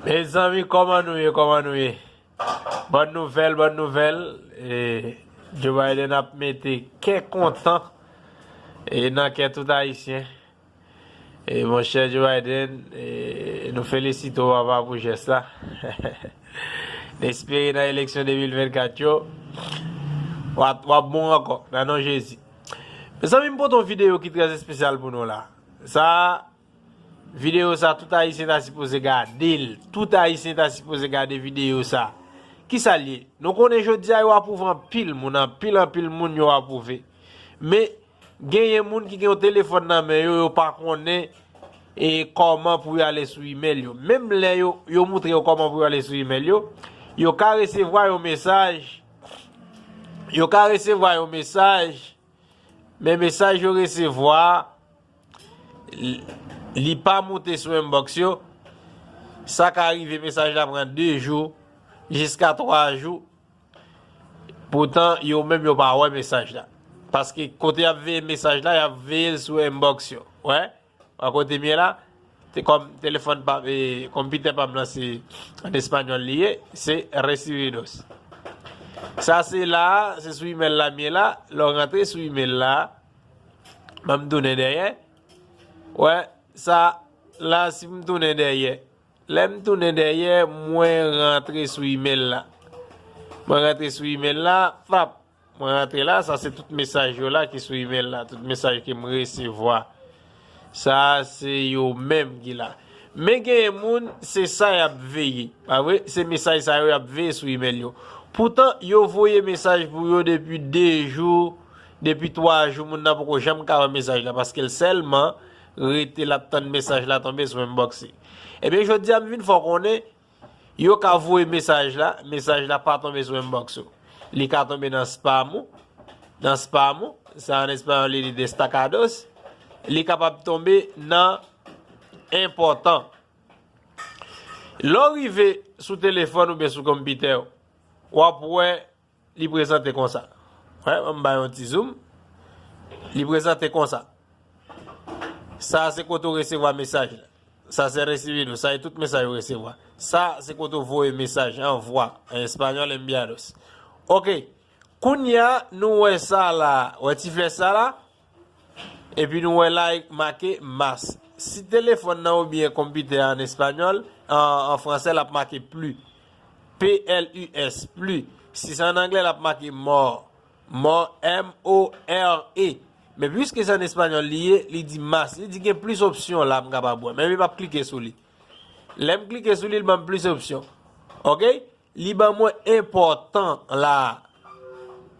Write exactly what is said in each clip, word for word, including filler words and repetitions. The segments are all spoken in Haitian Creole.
Mezanmi, kòman nou ye? Kòman nou ye? Bòn nouvèl, bòn nouvèl. E, Joe Biden ap mete kè kontan e nan kè tout Ayisyen. E, monchè Joe Biden, e, nou felisite w, papa, pou jès la. N espere nan eleksyon de mil vennkat yo, w ap, w ap bon ankò, nan non Jezi. Mezanmi, m pote yon videyo ki trè espesyal pou nou la. Sa, videyo sa, tout Ayisyen ta sipoze gade l. Tout Ayisyen ta sipoze gade videyo sa. Kisa l ye? Nou konnen jodi a yo apwouve anpil moun, anpil, anpil moun yo apwouve. Men, genyen moun ki gen yon telefòn nan men yo, yo pa konnen e kòman pou yo ale sou imèl yo. Menm lè yo, yo moutre yo kòman pou yo ale sou imèl yo, yo ka resevwa yon mesaj, yo ka resevwa yon mesaj, men mesaj yo resevwa, li, li pa moute sou inbox yo. Sa ka rive mesaj la pran de jou, jiska twa jou. Poutan, yo menm yo pa wè mesaj la. Paske kote y ap veye mesaj la, y ap veye l sou inbox yo. Wè? Wè kote m ye la? Te kòm telefòn pa, e, konpitè pa m lan se an espanyòl li ye, se recibidos. Sa se la, se sou imèl la m ye la. Lè w rantre sou imèl la, ban m tounen dèyè. Wè, sa la, si m tounen dèyè, lè m tounen dèyè, mwen rantre sou imèl la. Mwen rantre sou imèl la, fap. Mwen rantre la, sa se tout mesaj yo la ki sou imèl la, tout mesaj ke m resevwa. Sa se yo menm ki la. Men genyen moun, se sa y ap veye. Pa vre? Se mesaj sa yo y ap veye sou imèl yo. Poutan, yo voye mesaj pou yo depi de jou, depi twa jou, moun nan poko janm ka wè mesaj la, paske l sèlman rete l ap tann mesaj la tonbe sou inbox li. Ebyen, jodi a, m vin fè w konnen, yo ka voye mesaj la, mesaj la pa tonbe sou inbox ou. Li ka tonbe nan spam ou, nan spam ou, sa an espanyòl li di destacados, li kapab tonbe nan enpòtan. Lè w rive sou telefòn oubyen sou konpitè w, w ap wè li prezante konsa. Wè, ban m ba yon ti zoom. Li prezante konsa. Sa se kote w resevwa mesaj la. Sa se recibido. Sa e tout mesaj ou resevwa. Sa se kote w voye mesaj, anvwa, an espanyòl, enviados. Oke. Kounye a, nou wè sa la. Wè ti flèch sa la? Epi nou wè la, make mas. Si telefòn nan oubyen konpitè a an espanyòl, an, an fransè, l ap make pli. P L U S, pli. Si se an anglè, l ap make more. More, M O R E. Men piske se an espanyòl li ye, li di mas. Li di gen plis opsyon la m kapab wè. Men m p ap klike sou li. Lè m klike sou li, l ban m plis opsyon. Oke? Li ban mwen enpòtan la.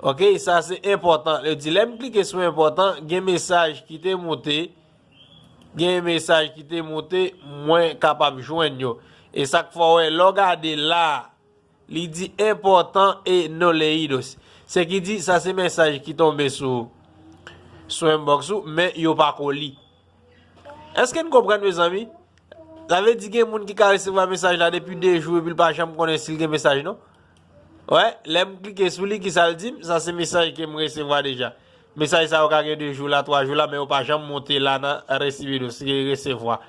Oke? Sa se enpòtan. Li di, lè m klike sou enpòtan, gen mesaj ki te moute. Gen mesaj ki te moute, mwen kapab jwenn yo. E sa k fè w wè, lè w gade la, li di enpòtan e no leídos. Se ki di, sa se mesaj ki tonbe sou, sou inbox ou, men yo pa ko li. Èske n konprann, mezanmi? Sa vle di gen moun ki ka resevwa mesaj la depi de jou epi l pa janm konnen si l gen mesaj, non. Wè, lè m klike sou li, kisa l di m? Sa se mesaj ke m resevwa deja. Mesaj sa yo ka gen de jou la, twa jou la, men yo pa janm monte la nan recibidos, se resevwa.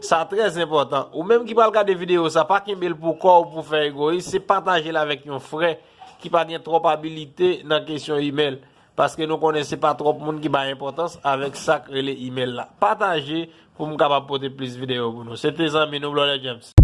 Sa trè enpòtan. Ou menm ki pral gade videyo sa, pa kenbe l pou kò w pou fè egoyis, se pataje l avèk yon frè ki pa gen twòp abilite nan kesyon imèl. Paske nou konnen se pa twòp moun ki bay enpòtans avèk sa k rele imèl la. Pataje pou m kapab pote plis videyo pou nou. Se te zanmi nou, Blòdè James.